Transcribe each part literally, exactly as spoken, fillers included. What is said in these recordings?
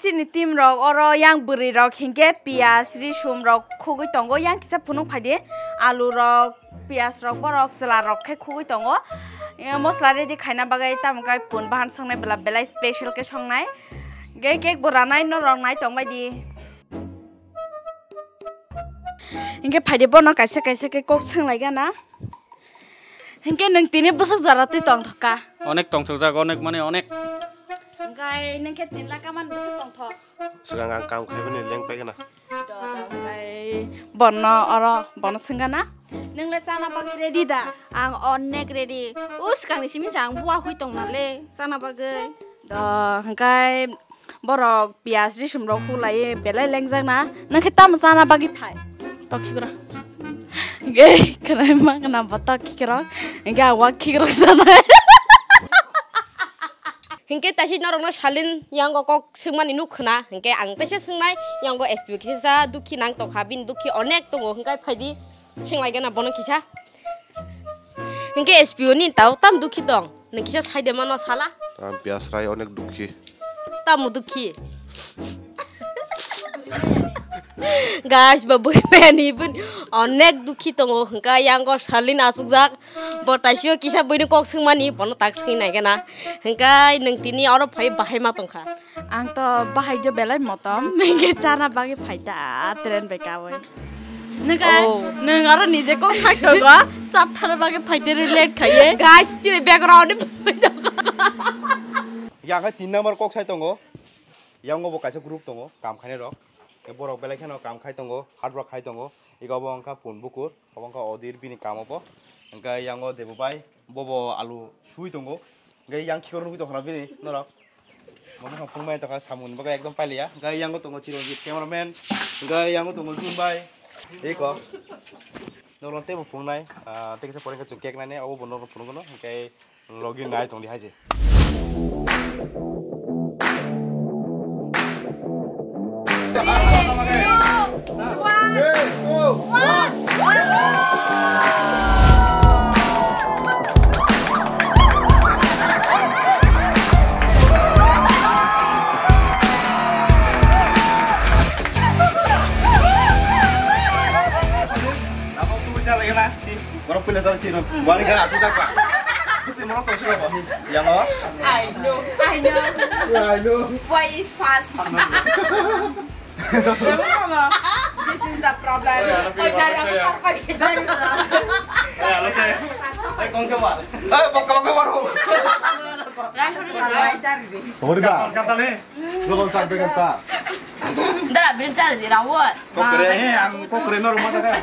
Chini team rok oro yang bwrwi rok hinkhe piyaj, risum rok khugwi tongo, yang kisa phunuk phaidi, alu rok, piyaj rok, borok chwla rok khe khugwi tongo. Mosla ready khaina bagwi tamo khe pun bahan songnai bwla belai special khe songnai. Ge cake bo ranai norok nai tongbaidi. Hinkhe phaidi bono kaisa kaisa khe kok swnglai gana. Hinkhe nwng tini bwswk jora twi tongthok kha? Onek tongthokjak, onek mane onek. Hinkhe nwng khe tin lakh man bwswk tongthok? Swkang ang kam khaibani leng paigana. Dodam bai bono oro bono swngana. Nwng le chana bagwi ready da? Ang onek ready. O swkangni simi chang buwa hui tongna le chana bagwi. Do hinkhe borok piyaj risum rok hulai belai lengjak na. Nwng khe tamo chana bagwi phai? Tokhikrok. Ge khnai ma khna bo tokhikrok. Hinkhe awa khikrok sanai. Hinkhe taisi norokno salin yango kok swngmani nuk khna. Hinkhe ang taisa swngnai yango S P O kisa sa dukhi nang tongkha, bini dukhi onek tongo, hinkhe phaidi swnglaigana bono kisa. Hinkhe S P O ni tao tam dukhi tong, nwng kisa saide mano sala. Tam piyas rai onek dukhi. Tamo dukhi. Guys, ba bui mani bun onek dukhi tongo, hinkhe yango salin asukjak. Bo taisio kisa buini kok swngmani, bono tak swngwi naikhe na. Hinkhe nwng tini oro phai bahai ma tongkha. Ang to bahai jo belai motom, hinkhe chana bagwi phai ta, train bai kaui. Nwng khe, oh, nwng oro nije kok sak tongo, chap thana bagwi phai te relate khaiye. Guys, chini background ni phai tongo. Yang khe tin number kok sai tongo. Yang bo kaisa group tongo, kam khainai rok. Borok belai kheno kam khai tongo, hard work khai tongo. Ego bo wngkha Pun Bukur. Obo wngkha Odir bini kamo bo. Hwnkhe yango Debu bai, bobo alu sui tongo. Hwnkhe yang khikrok nugwi tongkha na bini norok. Mono kha phungmani tongkha samungni bagwi ekdom pailiya. Hwnkhe yango tongo Chiranjit cameraman. Hwnkhe yango tongo Jun bai. Eko. Norok teibo phungnai. Ah, tei kisa pore khe chwng cake nainai, obo bo norok phunukgwno. Hwnkhe Logi nai tong di hai se. Borok puila jani sino. Bani gara achu dakba. Kuti mono tongsi ba. Yango. I know. I know. Yeah, I know. Boy is fast. This is the problem. Oi, gari aku tak pakai. Hey, kong ke bar. Hey, bok kong ke bar ho. Hori ba. Kata ni. Lo bang sampai kan ta. Dara bin chari di rawat. Kokre, eh, ang kokre no rumah saya.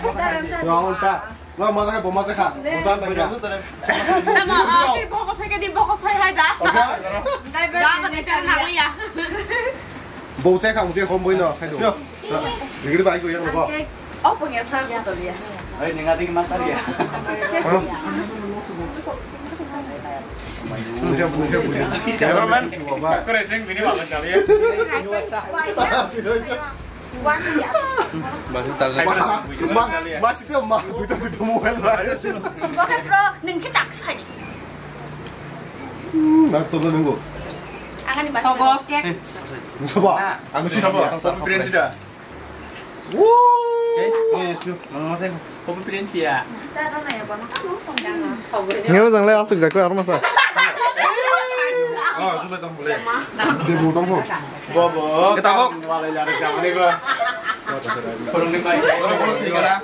Rawat ta. Lo masa ka, bo masa ka. Bo san ta ka. Nama, ah, di bokos hai ka, di bokos hai hai da. Okay. Da ka di chari na liya. Bo saya ka, mujhe hom boi na, sai do. Yo. Negeri bai ko yang ko. Oh, punya sa ko to liya. Ai, ninga di masa liya. Mujhe, mujhe, mujhe. Cameraman, kokre sing bini baba chali ya. Masih tak ada. Ma, ma, masih tu ma, duita, duita mobile ba. Bokar bro, neng kita ksai. Hmm, nak tu nunggu. Angani bas. Togos ya. Musa ba, anu si sabo. Friends dah. Wuh. Eh, eh, su, mang masai. Kopi friends ya. Ngew jang le asuk jakko arma sa. Oh, sudah tahu boleh. Dia butong kok. Bobo. Kita kok. Wala jare jang ni ba. Kurang ni ba. Kurang kurang sih kana.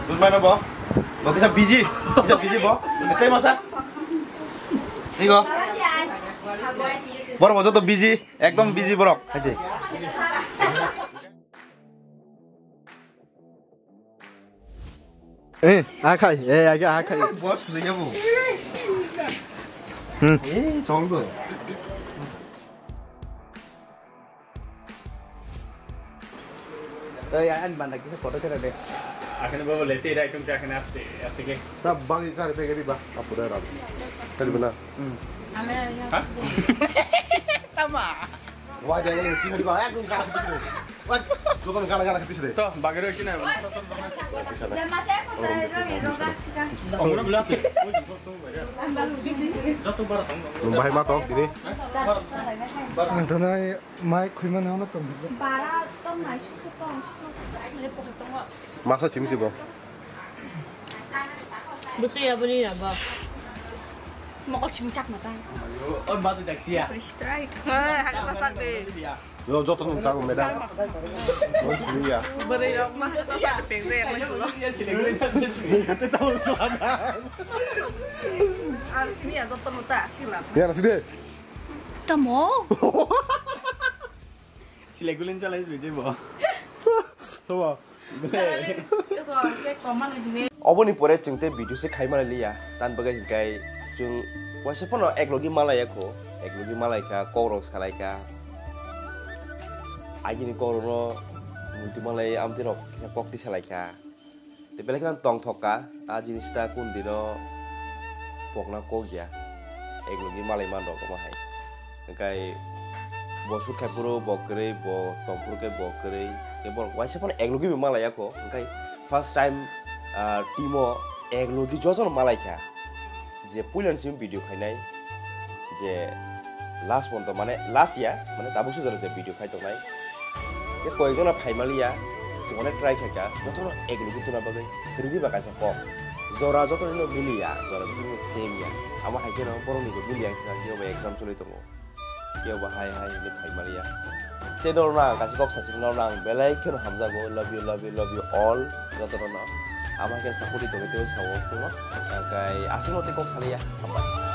Dun mana bo? Bo kita busy. Kita busy bo. Kita masa. Ni ko. Bor bo joto busy. Ekdom busy borok. Hai se. Eh, akhai, eh, age akhai. Boss, le yabo. Hmm. Eh, chol do. Eh, ya, an banda kisa photo kera de. Akhane babo lete ira itum te akhane aste, aste ke. Ta bagi chari pegeri ba, apu da ram. Kali bana. Hmm. Ha? Tama. Wah, dia ini tiba-tiba, eh, aku kalah gitu. Wah, gua kan kalah-kalah gitu deh. Toh, bagero sini. Bahai ma tok ini. Ang tanai mai khuimani ono tong. Bara tong nai, susu tong, susu. Masa chimsi bo. Butu ya buni ya ba. Mokol chimchak mata. Oh, batu taxi ya. Free strike. Hei, hak pasak de. Yo, joto nung chago, madam. Nung sini ya. Beri rok mah, pasak de pengre yang lagi lo. Tetamu tu apa? Harus ini ya, joto nung tak silap. Ya, nasi deh. Tamo. Silai gulen chalai sui tebo. Tamo. Oboni pore chwng tei video se khai mani liya. Tan bagwi hinkai chwng waisa phano eklogi malaiya kho. Eklogi malaikha, kokrok salaikha. Agini kokrokno muitu malai amtwi rok kisa kokti salaikha. Tei belai kheno tongthok kha, a jinis ta kundino pokna kok ya, eklogi malai man rok omo hai. Hingkai bo sut khai phuru bo kwrwi, bo tong phuru khe bo kwrwi, tei borok waisa phano eklogi bo malai ya kho. Hingkai first time, ah, team o eklogi jotono malai kha. Je puilani simi video khainai, je last ponto mane last ya, mane tabuk sujaro je video khai tongnai. Je koyekjona phaimaliya, je onek try khaikha, jotono eklogi tuna bagwi ridi ba kaisa kok. Jora jotono miliya, jora jotono same ya. Amo hai kheno borokni bo miliya wngkha, kebo exam choli tongo. Kebo hai hai hinwi phaimaliya. Tei norokno ang kaisa kok sasi, norokno ang belai kheno hamjago, love you, love you, love you all, jotono no. Amo hai khe support tongwi tei sao phano. Hingkai aswkno tei kok saliya, hambai.